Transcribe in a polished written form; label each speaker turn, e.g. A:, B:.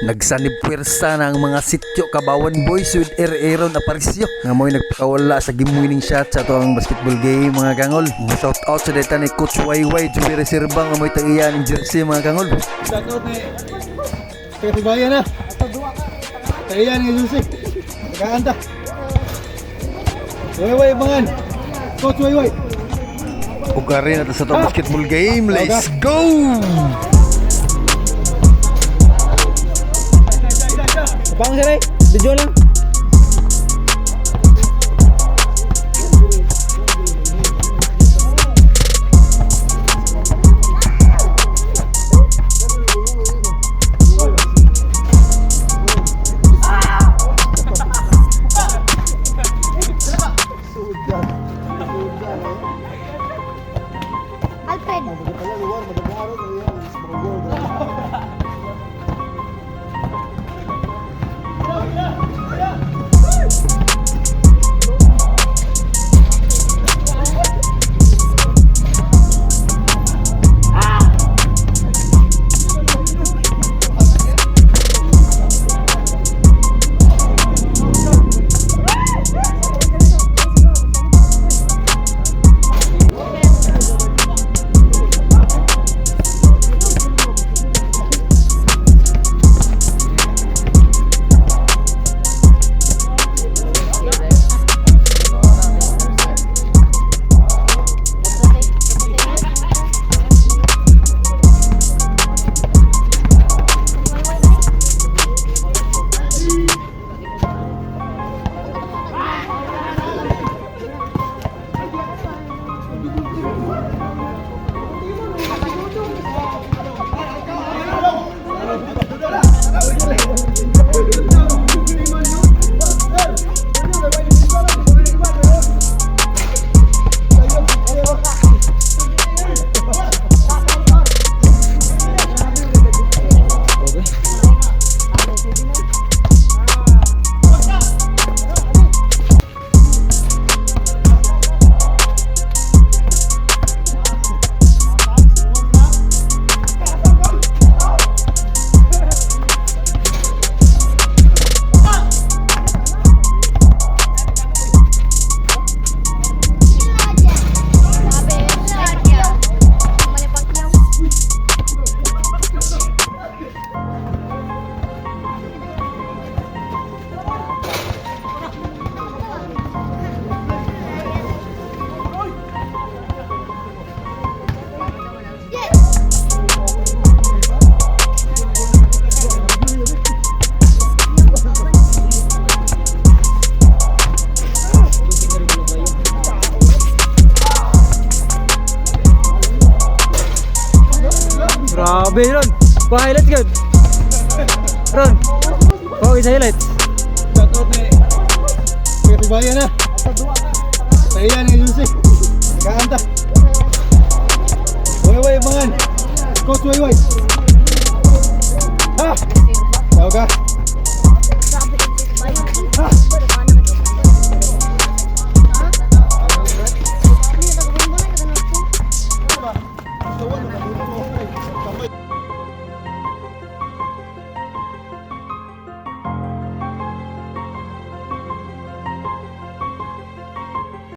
A: Nagsanib pwersa na ang mga Sitio Cabawan Boys with Aaron Aparicio nga mo'y nagpakawala sa game winning shot sa atoang basketball game, mga kangol. Shout out sa data ni Coach YY Juby Reserva nga mo'y tag-iya ning jersey, mga kangol.
B: Shout out ni Katibayan na. Tagiyan ni Lucy. Nagaanta. Wayway bangan. Coach Wayway.
A: Ug ari na ta sa atong basketball game. Let's go!
C: Pang sir, video lang.
D: Alfred.
C: Grabe Ron. Pa highlights gud. Ron. Okay sa highlights.
B: Shout out ni Katibayan na. Tagiyan ni Lucy. Nagaanta. Wayway bangan. Coach Wayway. Ha! Tawag ka. Ha!